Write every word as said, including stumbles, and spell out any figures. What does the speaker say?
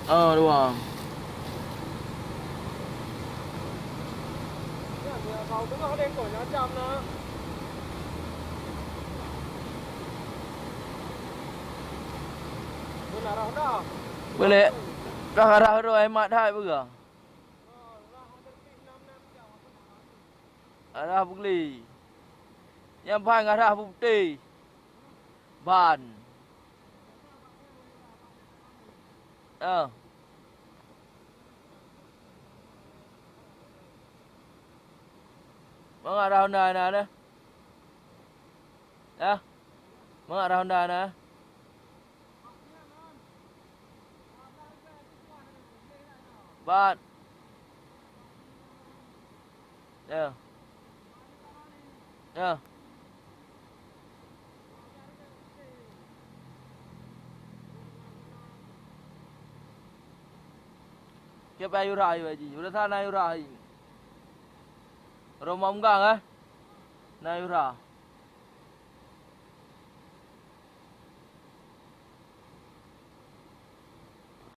Ah, dua. Boleh. Dah arah tu ai mat hai peugah. Arah Bugli. Nyang ban arah Bukti. Ban. Ah. Mangat arah Honda na, na. Ah. Mangat arah Honda na. Bat. Ya. Ya. Kiban yura ayu haji. Udah sana yura ayu. Roma munggang, eh? Na yura.